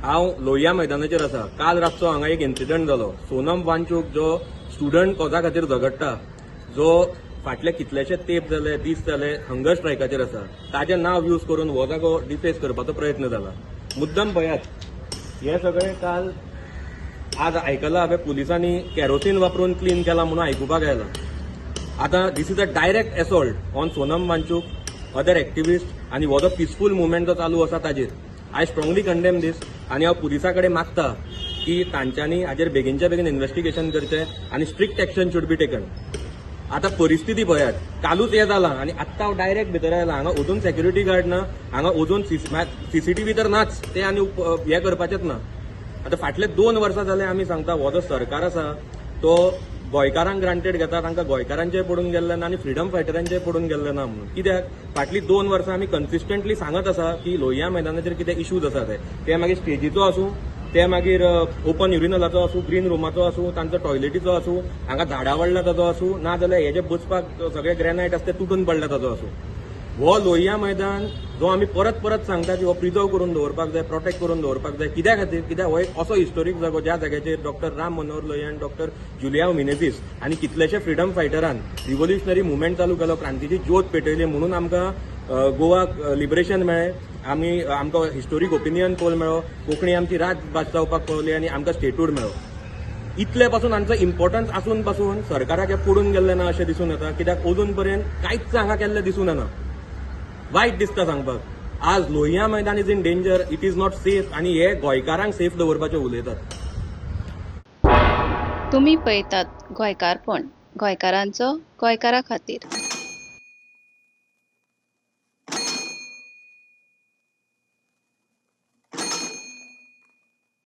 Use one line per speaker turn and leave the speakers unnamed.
हांव लोहिया मैदानाचेर आसा. काल रातचो हांगा एक इन्सिडंट जालो. सोनम वांचूक जो स्टुडंट कॉजा खातीर झगडटा, जो फाटले कितलेशे तेंप जाले, दीस जाले हंगर स्ट्रायकाचेर आसा, ताजें नांव यूज करून हो जागो डिफेस करपाचो प्रयत्न जाला. मुद्दम पळयात हे सगळे. काल आज आयकलां हांवें, पुलिसांनी कॅरोसीन वापरून क्लीन केला म्हणून आयकुपाक आयलां. आतां this is a direct assault on Sonam Wangchuk, other activist आनी हो जो पिसफूल मुवमेंट जो चालू आसा ताजेर. I strongly condemn this आनी हांव पुलिसां कडेन मागता की तांच्यांनी हाजेर बेगीनच्या बेगीन इन्व्हेस्टिगेशन करचें आनी strict action should be taken. आतां परिस्थिती पळयात, कालूच हें जालां आनी आत्तां हांव डायरेक्ट भितर आयला. हांगा अजून सेक्युरिटी गार्ड ना, हांगा अजून सीसीटीव्ही तर नाच, ते आनी हें करपाचेच ना. आतां फाटले 2 वर्सां जाले आमी सांगता, हो जो सरकार आसा तो गोंयकारांक ग्रांटेड घेता. तांकां गोंयकारांचें पडून गेल्लें ना आनी फ्रिडम फायटरांचें पडून गेल्लें ना म्हणून. कित्याक फाटलीं 2 वर्सां आमी कन्सिस्टंटली सांगत आसा की लोहिया मैदानाचेर कितें इश्यूज आसा, ते ते मागीर स्टेजीचो आसूं, ते मागीर ओपन युरिनलाचो आसूं, ग्रीन रुमाचो आसूं, तांचो टॉयलेटीचो आसूं, हांगा झाडां पडल्या ताजो आसूं, ना जाल्यार हे जे बसपाक सगळे ग्रॅनायट आसा ते तुटून पडल्या ताजो आसूं. हो लोहिया मैदान जो आमी परत परत सांगता की हो प्रिजर्व करून दवरपाक जाय, प्रोटेक्ट करून दवरपाक जाय. कित्या खातीर? कित्याक हो एक असो हिस्टोरीक जागो ज्या जाग्याचेर डॉक्टर राम मनोहर लोहिया आनी डॉक्टर जुलियाव मिनेझीस आनी कितलेशे फ्रिडम फायटरान रिव्होल्युशनरी मुवमेंट चालू केलो, क्रांतीची ज्योत पेटयली, म्हणून आमकां गोवा लिबरेशन मेळ्ळें. आमी आमकां हिस्टोरीक ओपिनियन पोल मेळ्ळो, कोंकणी आमची राजभास जावपाक पावली आनी आमकां स्टेटहूड मेळ्ळो. इतले पासून हांचो इम्पॉर्टन्स आसून पासून सरकाराक हें पडून गेल्लें ना अशें दिसून येता. कित्याक अजून पर्यंत कांयच हांगा केल्लें दिसून येना. वायट दिसता सांगपाक, आज Lohia Maidan is in danger, it is not safe आनी हे गोंयकारांक सेफ दवरपाचे उलयतात.
तुमी पळयतात गोंयकारपण, गोंयकारांचो गोंयकारा खातीर.